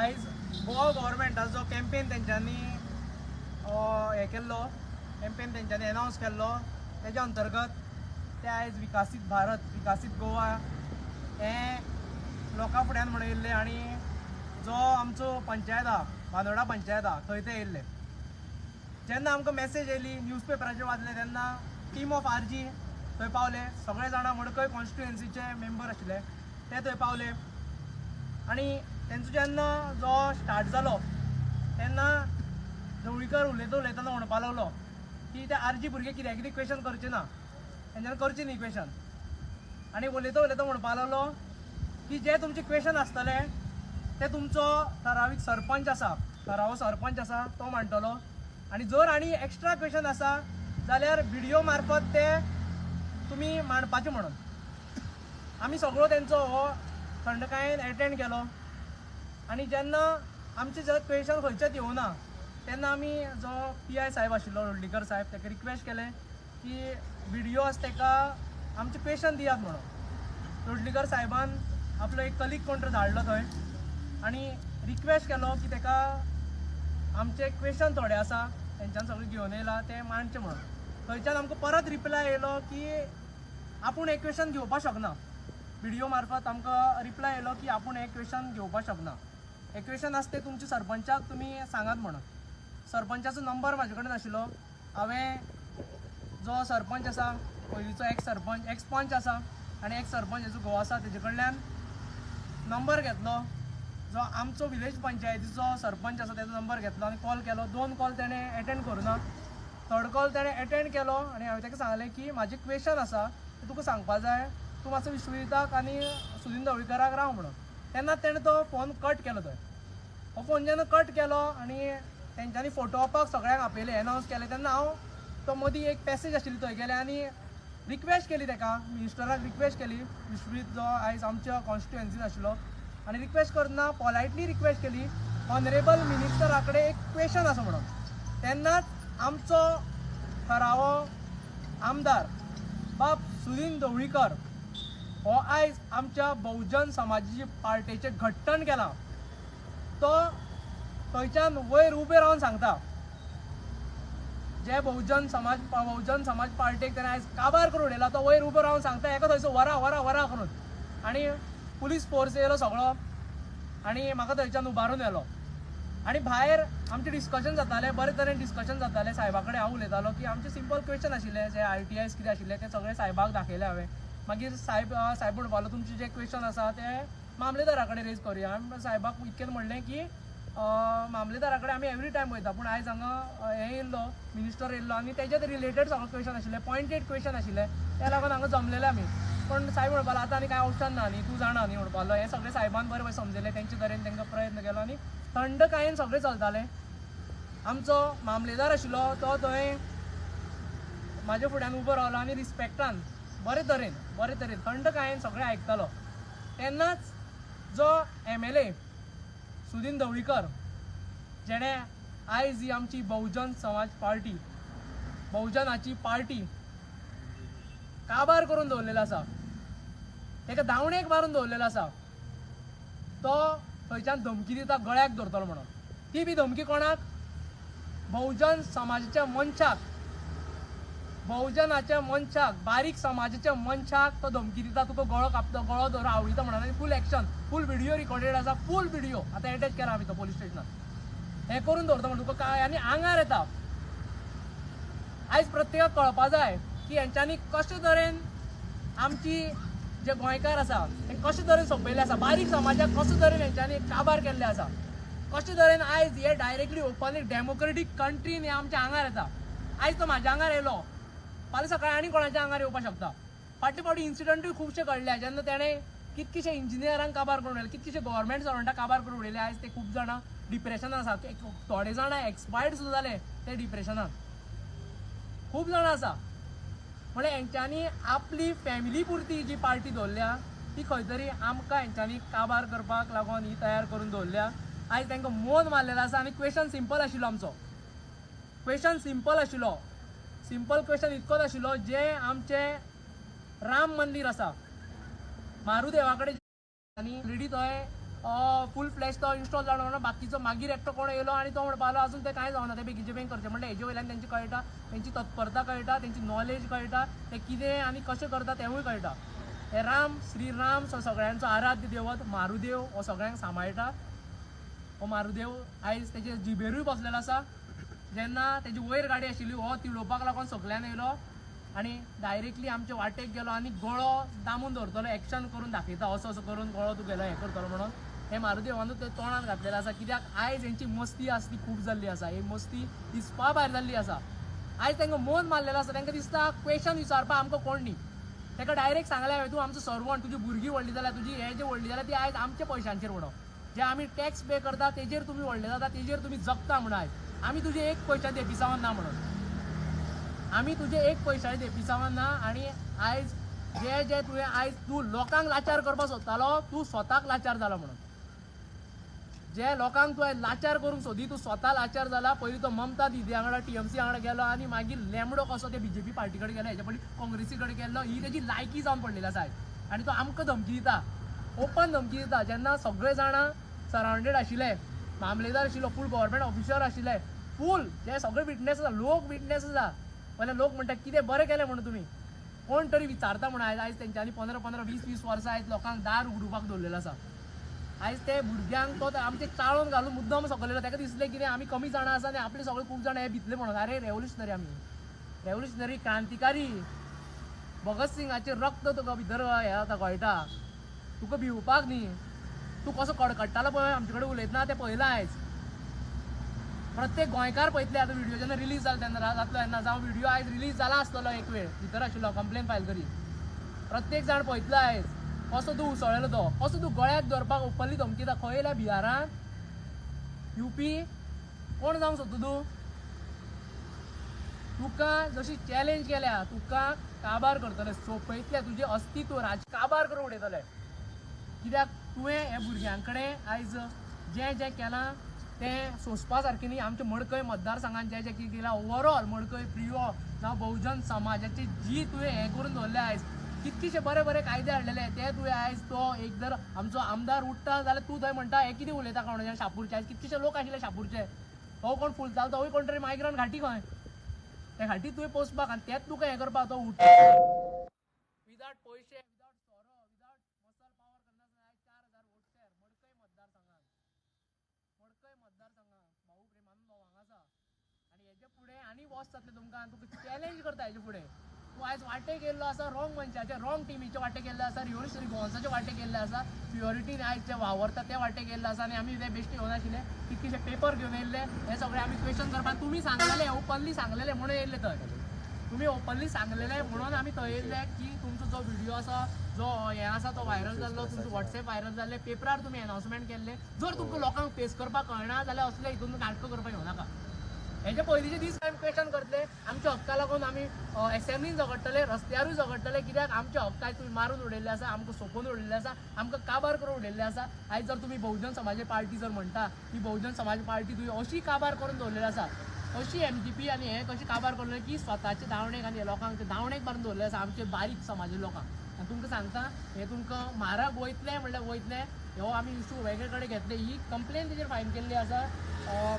आयज गोवा गव्हर्मेंटाचो कॅम्पेन तेंच्यांनी हें केल्लो, कॅम्पेन तेंच्यांनी एनावन्स केल्लो, तेज्या अंतर्गत ते आयज विकासीत भारत, विकासीत गोवा हें लोकां फुड्यान म्हणून येयल्ले आनी जो आमचो पंचायत आहा, बांदोडा पंचायत आहा, थंय ते येयल्ले. जेन्ना आमकां मॅसेज येयली, न्यूज पेपराचेर वाचलें, तेन्ना टीम ऑफ आरजी थंय पावले. सगळे जाणां मडकय कॉन्स्टिट्युएन्सीचे मेंबर आशिल्ले ते थंय पावले आनी तेंचो जेन्ना जो स्टार्ट जालो तेन्ना ढवळीकर उलयता उलयतना म्हणपा लागलो की ते आरजी भुरगे कित्याक कितें क्वेशन करचे ना, तेंच्यान करचे न्ही क्वेशन. आनी उलयता उलयता म्हणपा लागलो की जे तुमचे क्वेशन आसतले ते तुमचो ठरावीक सरपंच आसा, थरावो सरपंच आसा तो मांडटलो आनी जर आनी एक्स्ट्रा क्वेशन आसा जाल्यार विडियो मार्फत ते तुमी मांडपाचे म्हणून. आमी सगळो तेंचो हो थंडकायेन एटेंड केलो आनी जेन्ना आमचे जर क्वेशन खंयचेच येवना तेन्ना आमी जो पी I साहेब आशिल्लो लोटलीकर साहेब ताका रिक्वेस्ट केलें की विडियो आसा ताका आमचे क्वेशन दियात म्हणून. लोटलीकर साहेबान आपलो एक कलीग कोण तर धाडलो थंय आनी रिक्वेस्ट केलो की ताका आमचे क्वेशन थोडे आसा तेंच्यान सगळें घेवन येयला ते मांडचे म्हणून. थंयच्यान आमकां परत रिप्लाय येयलो की आपूण एक क्वेशन घेवपाक शकना, विडियो मार्फत आमकां रिप्लाय येयलो की आपूण एक क्वेशन घेवपाक शकना, एक क्वेशन आसा तें तुमच्या सरपंचाक तुमी सांगात म्हणून. सरपंचाचो नंबर म्हाजे कडेन नाशिल्लो. हांवें जो सरपंच आसा पयलींचो एक्स सरपंच, एक्स पंच आसा आनी एक्स सरपंच हेजो घोव आसा तेजे कडल्यान नंबर घेतलो, जो आमचो विलेज पंचायतीचो सरपंच आसा तेजो नंबर घेतलो आनी कॉल केलो. 2 कॉल तेणें एटेंड करूं ना, थर्ड कॉल तेणें एटेंड केलो आनी हांवें ताका सांगलें की म्हाजें क्वेशन आसा तें तुका सांगपा जाय, तूं मातसो विश्वजिताक आनी सुदीन ढवळीकराक राव म्हणून. तेन्ना तेणें तो फोन कट केलो. थंय हो फोन जेन्ना कट केलो आनी तेंच्यांनी फोटो वपाक सगळ्यांक आपयलें, एनावन्स केलें, तेन्ना हांव तो मदीं एक पॅसेज आशिल्ली थंय गेलें आनी रिक्वेस्ट केली ताका, मिनिस्टराक रिक्वेस्ट केली, विश्वजीत जो आयज आमच्या कॉन्स्टिट्युएन्सीन आशिल्लो, आनी रिक्वेस्ट करतना पोलायटली रिक्वेस्ट केली ऑनरेबल मिनिस्टरा कडेन एक क्वेशन आसा म्हणून. तेन्नाच आमचो थरावो आमदार बाब सुदीन ढवळीकर हो आयज आमच्या बहुजन समाजाची पार्टेचें घट्टण केलां, तो थंयच्यान वयर उबे रावन सांगता जे बहुजन समाज पार्टेक तेणें आयज काबार करून उडयला, तो वयर उबो रावन सांगता एका थंयसर वरा वरा वरा करून. आनी पुलीस फोर्स येयलो सगळो आनी म्हाका थंयच्यान उबारून व्हेलो आनी भायर आमचें डिस्कशन जातालें, बरे तरेन डिस्कशन जातालें. साहेबा कडेन हांव उलयतालो की आमचें सिंपल क्वेशन आशिल्लें, जे RTIs कितें आशिल्लें तें सगळें साहेबाक दाखयलें हांवें. मागीर साहेब म्हणपालो तुमचें जें क्वेशन आसा तें मामलेदारा कडेन रेज करुया. साहेबाक इतकेंच म्हणलें की मामलेदारा कडेन आमी एवरी टायम वयता, पूण आयज हांगा हें येयल्लो मिनिस्टर येयल्लो आनी तेजेच रिलेटेड सगळें क्वेशन आशिल्लें, पॉयंटेड क्वेशन आशिल्लें, त्या लागून हांगा जमलेले आमी. पूण साहेब म्हणपालो आतां आनी कांय ऑप्शन ना न्ही, तूं जाणा न्ही म्हणपालो. हें सगळें साहेबान बरें बरें समजयलें, तेंचे तरेन तांकां प्रयत्न केलो आनी थंडकायेन सगळें चलतालें. आमचो मामलेदार आशिल्लो तो थंय म्हाज्या फुड्यान उबो रावलो आनी रिस्पेक्टान बरे तरेन थंडकायेन सगळें आयकतालो. तेन्नाच जो MLA Sudin Dhavalikar, जेणें आयज ही आमची बहुजन समाज पार्टी, बहुजनाची पार्टी काबार करून दवरलेलो आसा, ताका दावणेक मारून दवरलेलो आसा, तो थंयच्यान धमकी दिता गळ्याक धरतलो म्हणून. ती बी धमकी कोणाक? बहुजन समाजाच्या मनशाक, बहुजनाच्या मनशाक, बारीक समाजाच्या मनशाक तो धमकी दिता, तुका गळो कापता, गळो धरून आवळिता म्हणून. आनी फूल एक्शन, फूल व्हिडियो रिकॉर्डेड आसा, फूल व्हिडियो आतां एटॅच केला आमी तो पोलीस स्टेशनार, हें करून दवरता म्हणून तुका काय आनी आंगार येता. आयज प्रत्येकाक कळपा जाय की हेंच्यांनी कशे तरेन आमची जे गोंयकार आसा ते कशे तरेन सोंपयल्ले आसा, बारीक समाजाक कशे तरेन हेंच्यांनी काबार केल्ले आसा, कशे तरेन आयज हे डायरेक्टली ओपनली डेमोक्रेटीक कंट्रीन हे आमच्या आंगार येता. आयज तो म्हाज्या आंगार येयलो, फाल्यां सकाळी आनी कोणाच्या आंगार येवपाक शकता. फाटले फावटी इन्सिडंटूय खुबशे घडल्या जेन्ना तेणें कितकेशे इंजिनियरांक काबार करून उडयले, कितकेशे गव्हर्मेंट सर्वंटाक काबार करून उडयले. आयज ते खूब जाणां डिप्रेशनान आसा, थोडे जाणां एक्सपायर्ड सुद्दां जाले ते डिप्रेशनान, खूब जाणां आसा. म्हणल्यार हेंच्यांनी आपली फॅमिली पुरती जी पार्टी दवरल्या ती खंय तरी आमकां हेंच्यांनी काबार करपाक लागून ही तयार करून दवरल्या. आयज तांकां मोन मारलेलो आसा. आनी क्वेशन सिंपल आशिल्लो आमचो, क्वेशन सिंपल आशिल्लो, सिंपल क्वेशन इतकोच आशिल्लो, जें आमचें राम मंदीर आसा मारुदेवा कडेन आनी ऑलरेडी थंय फूल फ्लॅश तो इन्स्टॉल जालो म्हणून बाकीचो मागीर एकटो कोण येयलो आनी तो म्हणपाक लागलो अजून तें कांय जावना, तें बेगीचे बेगीन करचें. म्हणल्यार हेजे वयल्यान तेंचें कळटा, तेंची तत्परता कळटा, तेंची नॉलेज कळटा, ते कितें आनी कशें करता तेंवूय कळटा. हे राम, श्री राम सगळ्यांचो आराध्य देवत, मारुदेव हो सगळ्यांक सांबाळटा. हो मारुदेव आयज तेजे जिबेरूय बसलेलो आसा. जेन्ना तेजी वयर गाडी आशिल्ली हो तिडोवपाक लागून सगळ्यान येयलो आनी डायरेक्टली आमचे वाटेक गेलो आनी गळो दामून दवरतलो, एक्शन करून दाखयता, असो असो करून गळो तूं गेलो हें करतलो म्हणून. हे मारुदेवानूच ते तोंडान घातलेलें आसा. कित्याक आयज हेंची मस्ती आसा ती खूब जाल्ली आसा, ही मस्ती हिसपा भायर जाल्ली आसा. आयज तांकां मोन मारलेलो आसा, तांकां दिसता क्वेशन विचारपाक आमकां कोण न्ही. ताका डायरेक्ट सांगलें हांवें, तूं आमचो सर्वंट, तुजी भुरगीं व्हडली जाल्या, तुजी हे जे व्हडली जाल्या ती आयज आमच्या पयशांचेर म्हणो, जे आमी टॅक्स पे करता तेजेर तुमी व्हडले जाता, तेजेर तुमी जगता म्हणून. आयज आमी तुजे एक पयशांचे देपिसांवान ना म्हणून, आमी तुजे एक पयशांचे देपिसांवान ना. आनी आयज जे जे तुवें आयज तूं लोकांक लाचार करपाक सोदतालो, तूं स्वताक लाचार जालो म्हणून. जे लोकांक तुवें लाचार करूंक सोदी, तूं स्वता लाचार जाला. पयलीं तो ममता दिदी वांगडा टीएमसी वांगडा गेलो आनी मागीर लेमडो कसो ते बीजेपी पार्टी कडेन गेलो, हेच्या पयलीं काँग्रेसी कडेन गेल्लो. ही तेजी लायकी जावन पडलेली आसा आयज. आनी तो आमकां धमकी दिता, ओपन धमकी दिता. जेन्ना सगळे जाणां सरावंडेड आशिल्ले, मामलेदार आशिल्लो, फूल गव्हर्मेंट ऑफिसर आशिल्ले, फूल जे सगळे विटनेस आसा, लोक विटनेस आसा. पयले लोक म्हणटा कितें बरें केलें म्हणून तुमी, कोण तरी विचारता म्हणून. आयज आयज तेंच्यांनी 15 15 20 20 वर्सां आयज लोकांक दार उगडुपाक दवरलेलो आसा. आयज ते भुरग्यांक तो आमचे चाळोवन घालून मुद्दम सकलेलो. ताका दिसलें कितें आमी कमी जाणां आसा आनी आपले सगळे खूब जाणां हे भितले म्हणून. अरे रेवोल्युशनरी, आमी रेवोल्युशनरी, क्रांतिकारी. भगत सिंगाचें रक्त तुका भितर हें जाता, कळटा तुका भिवपाक न्ही. तूं कसो कडकडटालो पळय आमचे कडेन उलयतना तें पळयलां आयज. प्रत्येक गोंयकार पळयतले आतां व्हिडियो जेन्ना रिलीज जालो तेन्ना जातलो तेन्ना, जावं व्हिडियो आयज रिलीज जाला आसतलो एक वेळ भितर आशिल्लो कंप्लेन फायल करी, प्रत्येक जाण पळयतलो आयज कसो तूं उसळ्ळेलो, तो कसो तूं गळ्याक धरपाक ओपनली धमकीता. खंय येयल्या बिहारान, युपी, कोण जावंक सोदता तूं? तुका जशी चॅलेंज केल्या तुका काबार करतले, सोंपयतले तुजें अस्तित्व, राज काबार करून उडयतले. कित्याक तुवें हे भुरग्यां कडेन आयज जें जें केलां तें सोंसपा सारकें न्ही. आमच्या मडकय मतदारसंघान जें जें कितें केलां, ओवरऑल मडकय प्रियो जावं बहुजन समाजाची जी तुवें हें करून दवरलें आयज, कितकेशे बरे बरे कायदे हाडलेले ते तुवें आयज. तो एक जर आमचो आमदार उठ्ठा जाल्यार तूं थंय म्हणटा हें कितें उलयता कोण शापूरचे. आयज कितकेशे लोक आशिल्ले शापूरचे, तो कोण फुलतालो तोवूय कोण तरी मायग्रंट घाटी खंय, त्या घाटी तुवें पोसपाक आनी तेंच तुका हें करपाक तो उठ्ठा विदाउट पयशे, विदाउट सोरो, विदाउट मसल पावर करनासतना आयज 4000 वोट शेअर मडकय मतदारसंघात, मडकय मतदारसंघात भाऊ प्रेमानंद भाऊ हांगा आसा. आनी हेजे फुडें आनी वॉस जातलें तुमकां, तुका चॅलेंज करता हेजे फुडें. तूं आयज वाटेक येयल्लो आसा, रॉंग मनशाचे, रॉंग टिमीचे वाटेक येयल्लो आसा, रिव्होल्युशनरी गोवन्साचे वाटेक येयल्ले आसा, प्युरिटीन आयज जे वावरता ते वाटेक येयल्ले आसा. आनी आमी ते बेश्टे येवनाशिल्ले, कितकेशे पेपर घेवन येयल्ले, हे सगळे आमी क्वेश्चन करपाक तुमी सांगलेले, ओपनली सांगलेले म्हणून येयल्ले थंय. तुमी ओपनली सांगलेले म्हणून आमी थंय येयल्ले की तुमचो जो व्हिडियो आसा, जो हें आसा तो व्हायरल जाल्लो, तुमचो वॉट्सएप व्हायरल जाल्ले, पेपरार तुमी एनावन्समेंट केल्ले. जर तुमकां लोकांक फेस करपाक कळना जाल्यार असले हितून नाटकां करपाक येवं नाका. हेजे पयलींचे दीस आमी क्वेश्चन करतले, आमच्या हक्का लागून आमी एसेंब्लीन झगडटले, रस्त्यारूय झगडटले. कित्याक आमचे हक्क आयज तुमी मारून उडयल्ले आसा, आमकां सोंपोवन उडयल्ले आसा, आमकां काबार करून उडयल्ले आसा. आयज जर तुमी बहुजन समाज पार्टी जर म्हणटा, ही बहुजन समाज पार्टी तुवें अशी काबार करून दवरलेली आसा, अशी एमजीपी आनी हें कशें काबार करून की स्वताचे दावणेक आनी लोकांक दावणेक मारून दवरलें आसा, आमचे बारीक समाजे लोकांक. आनी तुमकां सांगता हें तुमकां म्हारग वयतलें म्हणल्यार वयतलें. हो आमी इशू वेगळे कडेन घेतले, ही कंप्लेन तेजेर फायल केल्ली आसा,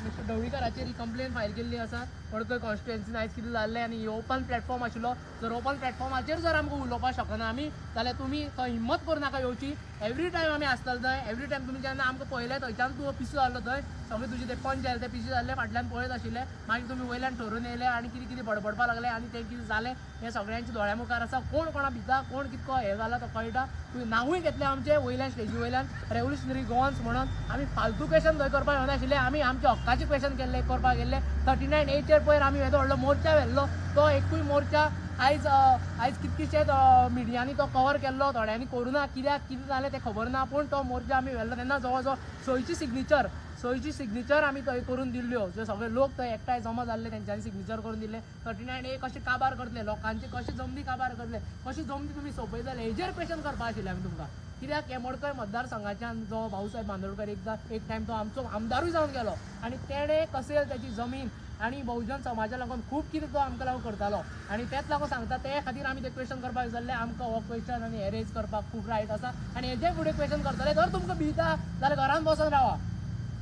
मिस्टर ढवळीकाराचेर ही कंप्लेन फायल केल्ली आसा. मडकय कॉन्स्टिट्युएन्सीन आयज कितें जाल्लें आनी ओपन प्लॅटफॉर्म आशिल्लो, जर ओपन प्लॅटफॉर्माचेर जर आमकां उलोवपाक शकना आमी जाल्यार तुमी थंय हिम्मत करूं नाका येवची. एवरी टायम आमी आसतले थंय, एवरी टायम तुमी जेन्ना आमकां पळयलें थंयच्यान तूं पिसो जाल्लो, थंय सगळे तुजे ते पंच आयले ते पिशे जाल्ले, फाटल्यान पळयत आशिल्ले. मागीर तुमी वयल्यान ठरोवन येयले आनी कितें कितें बडबडपाक लागले आनी तें कितें जालें हें सगळ्यांच्या दोळ्या मुखार आसा. कोण कोणा भिता, कोण कितको हें जाला तो कळटा. तुवें नांवूय घेतलें आमचें वयल्यान स्टेजी वयल्यान रेवोल्युशनरी गोवन्स म्हणून. आमी फालतू क्वेश्चन थंय करपाक येवनाशिल्ले, आमी आमच्या हक्काचें क्वेश्चन केल्लें करपाक गेल्ले. 39 एचेर पयर आमी येदो व्हडलो मोर्चा व्हेल्लो, तो एकूय मोर्चा आयज आयज कितकेशेच मिडियांनी तो कवर केल्लो, थोड्यांनी करूं ना, कित्याक कितें जालें तें खबर ना. पूण तो मोर्चा आमी व्हेल्लो तेन्ना जवळ जवळ 6 सिग्नेचर आमी थंय करून दिल्ल्यो, जे सगळे लोक थंय एकठांय जमा जाल्ले तेंच्यांनी सिग्नेचर करून दिल्ले. 39 ए कशें काबार करतले, लोकांचे कशें जमनी काबार करतले, कशी जमनी तुमी सोंपयतले हेजेर क्वेश्चन करपा आशिल्लें आमी तुमकां. कित्याक हे मडकय मतदारसंघाच्यान जो भाऊसाहेब बांदोडकर एकदां एक टायम तो आमचो आमदारूय जावन गेलो आनी तेणें कसेल तेजी जमीन आनी बहुजन समाजा लागून खूब कितें तो आमकां लागून करतालो आनी तेच लागून सांगता ते खातीर आमी ते क्वेश्चन करपाक विसरले. आमकां हो क्वेश्चन आनी हे रेज करपाक खूब रायट आसा आनी हेजे फुडें क्वेश्चन करतले जर तुमकां भिता जाल्यार घरान बसून रावा.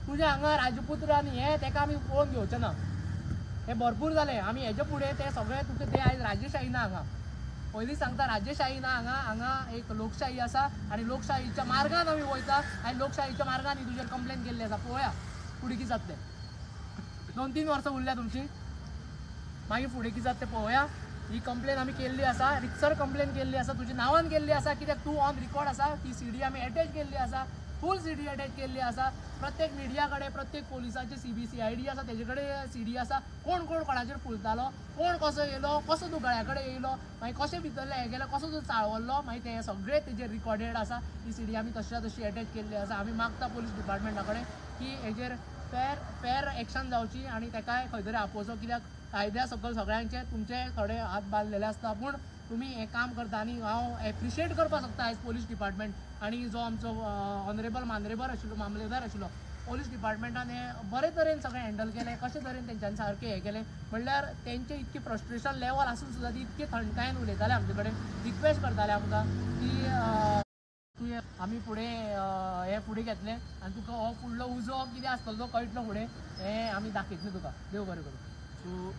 तुजे हांगा राजपुत्र आनी हे तेका आमी पळोवन घेवचे ना, हे भरपूर जालें. आमी हेजे फुडें ते सगळे तुका ते आयज राजेशाही ना हांगा, पयलीं सांगता राजेशाही ना हांगा, हांगा एक लोकशाही आसा आनी लोकशाहीच्या मार्गान आमी वयता आनी लोकशाहीच्या मार्गान ही तुजेर कंप्लेन केल्ली आसा. पळोवया फुडें कितें जातलें. 2-3 वर्सां उरल्या तुमची, मागीर फुडें कितें जाता तें पळोवया. ही कंप्लेन आमी केल्ली आसा, रितसर कंप्लेन केल्ली आसा, तुज्या नांवान केल्ली आसा, कित्याक तूं ऑन रिकॉर्ड आसा. ती सीडी आमी एटॅच केल्ली आसा, फूल सीडी अटॅच केल्ली आसा. प्रत्येक मिडिया कडेन, प्रत्येक पोलिसाचे CB CID आसा तेजे कडेन सीडी आसा. कोण कोण कोणाचेर फुलतालो, कोण कसो येयलो, कसो तूं गळ्या कडेन येयलो, मागीर कशें भितरलें हें गेलें, कसो तूं चाळवल्लो, मागीर तें सगळें तेजेर रिकॉर्डेड आसा. ही सीडी आमी तश्या तशी अटॅच केल्ली आसा. आमी मागता पोलीस डिपार्टमेंटा कडेन की हेजेर फेर फेर एक्शन जावची आनी तेकाय खंय तरी आपोवचो, कित्याक कायद्या सकयल सगळ्यांचे तुमचे थोडे हात बांदलेले आसता पूण तुमी हें काम करता. आनी हांव एप्रिशिएट करपाक शकता आयज पोलीस डिपार्टमेंट आनी जो आमचो ऑनरेबल मांद्रेबर आशिल्लो, मामलेदार आशिल्लो, पोलीस डिपार्टमेंटान हें बरे तरेन सगळें हँडल केलें. कशे तरेन तेंच्यांनी सारकें हें केलें म्हणल्यार तेंचें इतकें फ्रस्ट्रेशन लेवल आसून सुद्दां ती इतके थंडकायेन उलयताले आमचे कडेन, रिक्वेस्ट करताले आमकां की तुवें आमी फुडें हें फुडें घेतलें आनी तुका हो फुडलो उजो कितें आसतलो तो कळटलो फुडें, हें आमी दाखयतलें तुका. देव बरें करूं. सो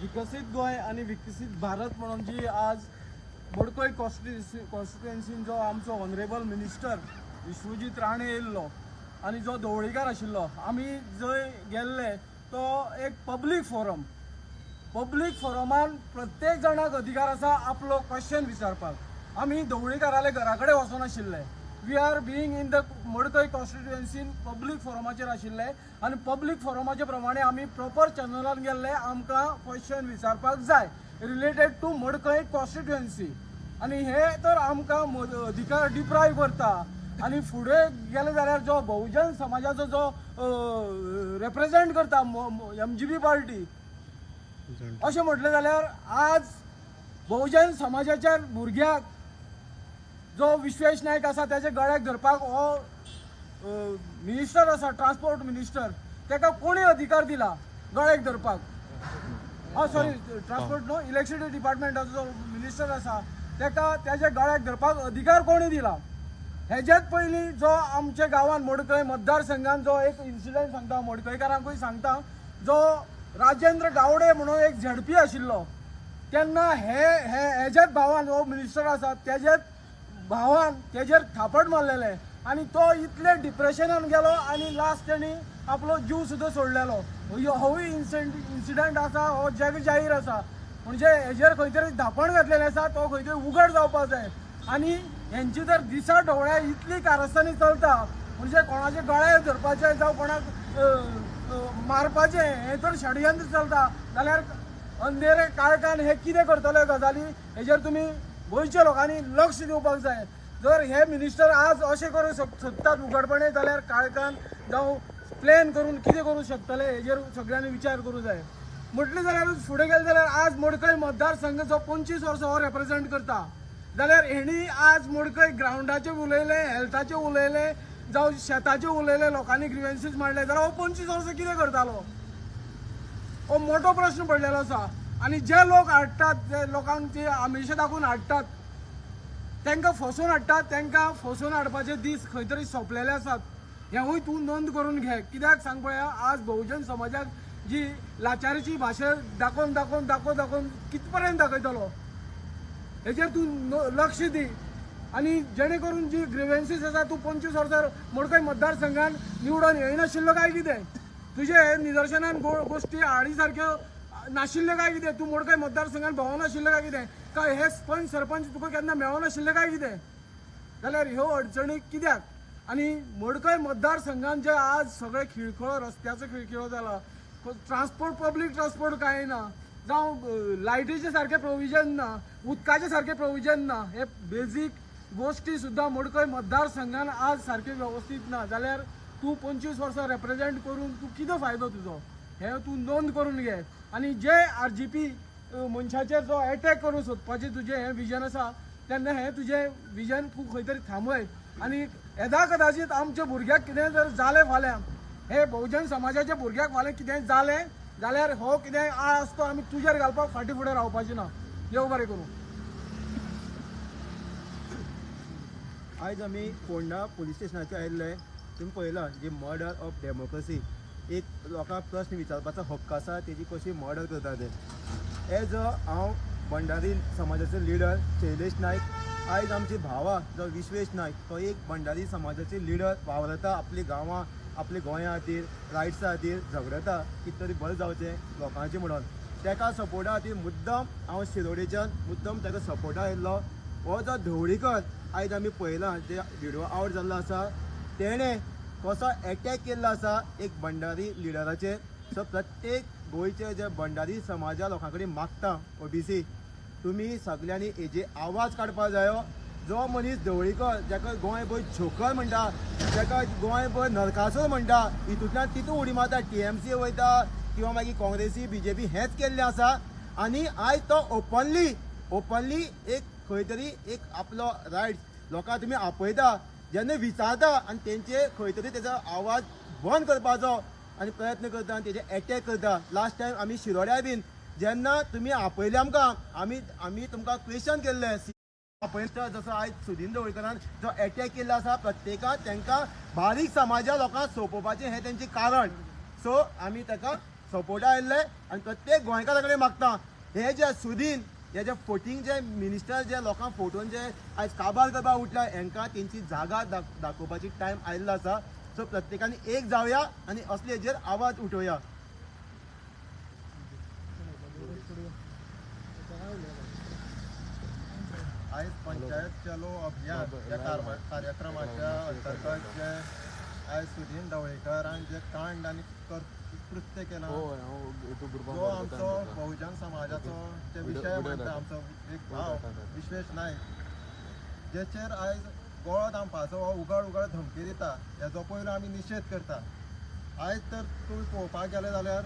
विकसीत गोंय आनी विकसीत भारत म्हणून जी आज मडकय कॉन्स्टिट्युएन्सीन जो आमचो ऑनरेबल मिनिस्टर विश्वजीत राणे येयल्लो आनी जो धवळीकार आशिल्लो, आमी जंय गेल्ले तो एक पब्लीक फोरम, पब्लीक फोरमान प्रत्येक जाणाक अधिकार आसा आपलो क्वेश्चन विचारपाक. आमी धवळीकाराले घरा कडेन वचनाशिल्ले, we are being in the Madkai कॉन्स्टिट्युएन्सीन public फोरमाचेर आशिल्ले आनी पब्लीक फोरमाचे प्रमाणे आमी प्रॉपर चॅनलान गेल्ले. आमकां क्वेश्चन विचारपाक जाय रिलेटेड टू मडकय कॉन्स्टिट्युएन्सी आनी हे तर आमकां अधिकार डिप्रायव करता. आनी फुडें गेले जाल्यार जो बहुजन समाजाचो जो रेप्रेजेंट करता MGP party, अशें म्हटलें जाल्यार आज बहुजन समाजाच्या भुरग्याक जो विश्वेश नायक आसा त्याच्या गळ्याक धरपाक हो मिनिस्टर आसा, ट्रान्सपोर्ट मिनिस्टर, ताका कोणी अधिकार दिला गळ्याक धरपाक? सॉरी, ट्रान्सपोर्ट न्हू, इलेक्ट्रिसिटी डिपार्टमेंटाचो जो मिनिस्टर आसा ताका त्याच्या गळ्याक धरपाक अधिकार कोणी दिला? हेज्यात पयलीं जो आमच्या गांवान मडकय मतदारसंघान जो एक इन्सिडंट सांगता, मडकयकारांकूय सांगता, जो राजेंद्र गावडे म्हणून एक झेडपी आशिल्लो तेन्ना हे हेज्यात भावान हो मिनिस्टर आसा तेज्यात भावान तेजेर थापट मारलेले आनी तो इतले डिप्रेशनान गेलो आनी लास्ट तेणी आपलो जीव सुद्दां सोडलेलो. होवूय इन्सिडंट आसा, हो जग जाहीर आसा. म्हणजे हेजेर खंय तरी धापण घातलेलें आसा, तो खंय तरी उगड जावपाक जाय. आनी हेंची जर दिसा ढवळ्या इतली कारस्थानी चलता म्हणजे कोणाचे गळ्याक धरपाचें जावं कोणाक मारपाचें हें जर षडयंत्र चलता जाल्यार अंधेरे काळखान हे कितें करतले गजाली हेजेर तुमी गोंयच्या लोकांनी लक्ष दिवपाक जाय. जर हे मिनिस्टर आज अशें करूं शकतात उघडपणे जाल्यार काळखान जावं प्लॅन करून कितें करूं शकतले हेजेर सगळ्यांनी विचार करूं जाय. म्हटलें जाल्यार फुडें गेलें जाल्यार आज मडकय मतदारसंघ जो 25 वर्सां हो रेप्रेजेंट करता जाल्यार हेणी आज मडकय ग्रावंडाचें उलयलें, हेल्थाचें उलयलें, जावं शेताचें उलयलें, लोकांनी ग्रिवेन्सीस मांडले, जाल्यार हो 25 वर्सां कितें करतालो हो मोठो प्रश्न पडलेलो आसा. आनी जे लोक हाडटात, जे लोकांक जे आमिशां दाखोवन हाडटात तांकां फसोवन हाडटात, तांकां फसोवन हाडपाचे दीस खंय तरी सोंपलेले आसात. हेंवूय तूं नोंद करून घे. कित्याक सांग पळया, आज बहुजन समाजाक जी लाचारीची भाशा दाखोवन दाखोवन दाखोवन दाखोवन कित पर्यंत दाखयतलो हेजेर तूं लक्ष दी. आनी जेणे करून जी ग्रिवेन्सीस आसा तूं 25 वर्सां मडकय मतदारसंघान निवडून येयनाशिल्लो काय कितें, तुजे निदर्शनान गोश्टी हाडी सारक्यो नाशिल्ल्यो काय कितें, तूं मडकय मतदारसंघान भोंवनाशिल्लें काय कितें, काय हे पंच सरपंच तुका केन्ना मेळनाशिल्लें काय कितें, जाल्यार ह्यो अडचणी कित्याक? आनी मडकय मतदारसंघान जे आज सगळे खिळखिळो, रस्त्याचो खिळखिळो जाला, ट्रान्सपोर्ट पब्लीक ट्रान्सपोर्ट कांय ना, जावं लायटीचें सारकें प्रोविजन ना, उदकाचें सारकें प्रोविजन ना, हे बेजीक गोश्टी सुद्दां मडकय मतदारसंघान आज सारकें वेवस्थीत ना जाल्यार तूं 25 वर्सां रेप्रेजेंट करून तूं कितें फायदो तुजो, हें तूं नोंद करून घे. आनी जे RGP मनशाचेर जो एटॅक करूंक सोदपाचें तुजें हें विजन आसा तेन्ना हें तुजें विजन तूं खंय तरी थांबय. आनी येदा कदाचीत आमच्या भुरग्याक कितें जर जालें फाल्यां हे बहुजन समाजाच्या भुरग्याक फाल्यां कितेंय जालें जाल्यार हो कितेंय आळ आसतो आमी तुजेर घालपाक फाटीं फुडें रावपाचें ना. देव बरें करूं. आयज आमी फोंडा पुलीस स्टेशनाचेर आयिल्ले. तुमी पळयलां जी मर्डर ऑफ डेमोक्रेसी, एक लोकांक प्रश्न विचारपाचो हक्क आसा तेजी कशी मर्डर करता ते. एज अ हांव भंडारी समाजाचो लिडर शैलेश नायक, आयज आमची भावा जो विश्वेश नायक तो एक भंडारी समाजाचे लिडर वावरता, आपली गांवां आपल्या गोंया खातीर रायट्सा खातीर झगडता कितें तरी बरें जावचें लोकांचें म्हणून. तेका सपोर्टा खातीर मुद्दम हांव शिरोडेच्यान मुद्दम ताका सपोर्टा आयिल्लो. हो जो ढवळीकर आयज आमी पळयलां जे व्हिडियो आवट जाल्लो आसा तेणें कसो एटॅक केल्लो आसा एक भंडारी लिडराचेर. सो प्रत्येक गोंयचे जे भंडारी समाजा लोकां कडेन मागता ओबीसी, तुमी सगल्यांनी हेजे आवाज काडपाक जायो. जो मनीस ढवळीकर जाका गोंयभर जोकर म्हणटा, जाका गोंयभर नरकासूर म्हणटा, हितूंतल्यान तितून उडी मारता, टीएमसी वयता किंवा मागीर काँग्रेसी बीजेपी हेंच केल्लें आसा. आनी आयज तो ओपनली ओपनली एक खंय तरी एक आपलो रायट्स लोकांक तुमी आपयता जेन्ना विचारता आनी तेंचे खंय तरी तेजो आवाज बंद करपाचो आनी प्रयत्न करता आनी तेजे एटॅक करता. लास्ट टायम आमी शिरोड्या बीन जेन्ना तुमी आपयले आमकां, आमी आमी तुमकां क्वेश्चन केल्ले आपयता, जसो आयज सुदीन ढवळीकरान जो एटॅक केल्लो आसा प्रत्येकान तांकां बारीक समाजा लोकांक सोंपोवपाचें हें तेंचें कारण. सो आमी ताका सपोर्टा आयिल्ले आनी प्रत्येक गोंयकारा कडेन मागता हे जे सुदीन हे जे फोटींग जे मिनिस्टर जे लोकांक फोटोन जे आयज काबार करपाक उठला हेंकां तेंची जागा दाखोवपाची टायम आयिल्लो आसा. सो प्रत्येकान एक जावया आनी असले हेजेर आवाज उठोवया. आयज पंचायत चलो अभियान ह्या कार्यक्रमाच्या अंतर्गत जे आयज सुदीन ढवळीकरान जे कांड आनी कृत्य केलां, जो आमचो बहुजन समाजाचो जे विशय मांडटा आमचो एक भाव विश्वेश नायक, जेचेर आयज गळो दामपाचो हो उगड उगड धमकी दिता, हेजो पयलो आमी निशेध करता. आयज तर तुमी पळोवपाक गेले जाल्यार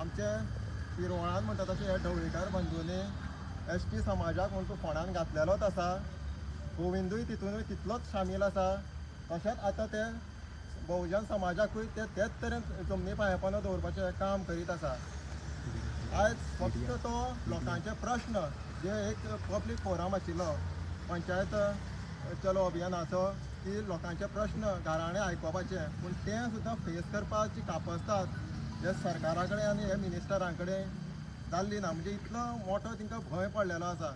आमचे पिरवळान म्हणटा तशें हे ढवळीकर बंधूंनी एस टी समाजाक म्हूण तूं फोंडान घातलेलोच आसा, गोविंदूय तितूनूय तितलोच सामील आसा. तशेंच आतां ते बहुजन समाजाकूय ते तेच तरेन जमनी पांयापना दवरपाचें काम करीत आसा. आयज फक्त तो लोकांचे प्रश्न जे एक पब्लीक फोरम आशिल्लो पंचायत चलो अभियानाचो की लोकांचे प्रश्न गाराणे आयकुपाचे, पूण तें सुद्दां फेस करपाची कापस्ताद हे सरकारा कडेन आनी हे मिनिस्टरां कडेन जाल्ली ना. म्हणजे इतलो मोठो तांकां भंय पडलेलो आसा.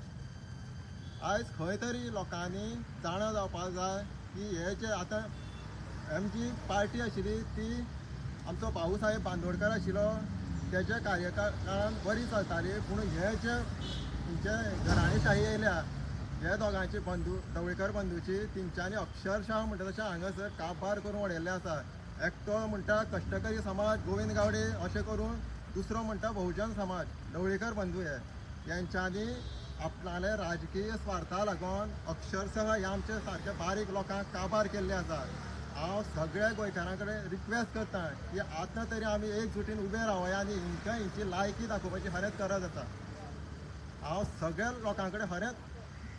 आयज खंय तरी लोकांनी जाणा जावपाक जाय की हे जे आतां आमची पार्टी आशिल्ली ती आमचो भाऊ साहेब बांदोडकर आशिल्लो तेज्या कार्यकाळान बरी चलताली, पूण हे जे जे घराणेशाही येयल्या हे दोगांची बंधू ढवळीकर बंधूची तेंच्यांनी अक्षरशः म्हणटा तशें हांगासर काबार करून उडयल्लें आसा. एकटो म्हणटा कश्टकरी समाज गोविंद गावडे अशें करून, दुसरो म्हणटा बहुजन समाज ढवळीकर बंधू. हे यांच्यांनी आपणाले राजकीय स्वार्था लागून अक्षरशः ह्या आमचे सारके बारीक लोकांक काबार केल्ले आसा. हांव सगळ्या गोंयकारां कडेन रिक्वेस्ट करता की आतां तरी आमी एकजुटीन उबे रावया आनी हिंकां हिंची लायकी दाखोवपाची खरेंच गरज आसा. हांव सगळ्या लोकां कडेन खरेंच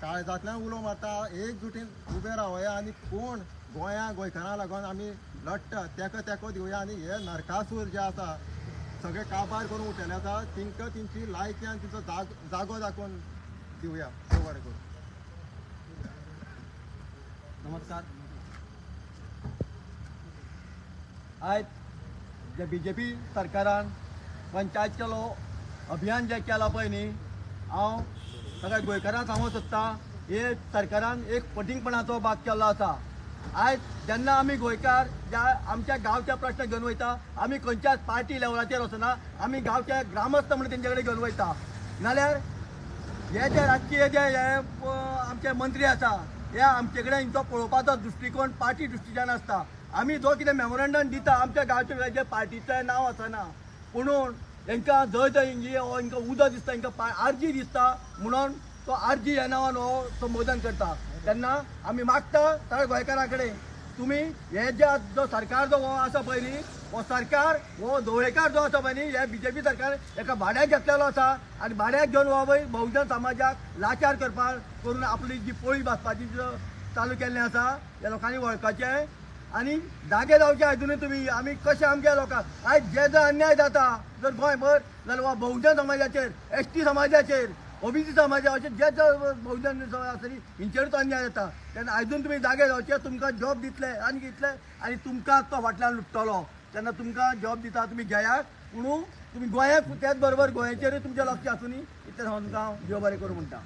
काळजांतल्यान उलो मारता, एकजुटीन उबे रावया आनी कोण गोंया गोंयकारां लागून आमी लडटा तेका तेको दिवया आनी हे नरकासूर जे आसा सगळे काबार करून उठयले आसा तांकां तेंची लायकी आनी तेंचो जागो दाखोवन दिवया. देव बरें करूं. नमस्कार. आयज जे बीजेपी सरकारान पंचायत चलो अभियान जें केलां पळय न्ही, हांव सगळ्या गोंयकारांक सांगूंक सोदता हे सरकारान एक फटींगपणाचो भाग केल्लो आसा. आयज जेन्ना आमी गोंयकार ज्या आमच्या गांवच्या प्रश्न घेवन वयता, आमी खंयच्याच पार्टी लेवलाचेर वचना, आमी गांवचे ग्रामस्थ म्हणून तेंचे कडेन घेवन वयता. नाल्यार हे जे राजकीय जे हे आमचे मंत्री आसा हे आमचे कडेन हिंचो पळोवपाचो दृश्टिकोण पार्टी दृश्टीच्यान आसता. आमी जो कितें मेमोरंडम दिता आमच्या गांवचे जे पार्टीचें नांव आसना, पुणून तांकां जंय जंय हिंकां उदक दिसता, हिंकां आरजी दिसता म्हणून तो आरजी ह्या नांवान हो संबोधन करता. तेन्ना आमी मागता सगळ्या गोंयकारां कडेन तुमी हे जे जो सरकार जो हो आसा पळय न्ही, हो सरकार हो ढवळेकार जो आसा पळय न्ही, हे बीजेपी सरकार एका भाड्याक घेतलेलो आसा आनी भाड्याक घेवन हो पळय बहुजन समाजाक लाचार करपाक करून आपली जी पोळी भाजपाची चालू केल्लें आसा ह्या लोकांनी वळखाचें. आनी जागे जावचे आयजूनय तुमी. आमी कशें आमच्या लोकांक आयज जे जर अन्याय जाता जर गोंयभर जाल्यार वा बहुजन समाजाचेर, एस टी समाजाचेर, ओबीसी समाजा अशें जे जे बहुजन समाज आसा न्ही हेंचेरूच अन्याय जाता. तेन्ना आयजून तुमी जागे जावचे. तुमकां जॉब दितले आनी कितले आनी तुमकां तो फाटल्यान लुट्टलो. तेन्ना तुमकां जॉब दिता तुमी घेयात, पूण तुमी गोंयाक त्याच बरोबर गोंयाचेरूय तुमचें लक्ष आसूं न्ही. इतलें सांगून तुमकां हांव देव बरें करूं म्हणटा.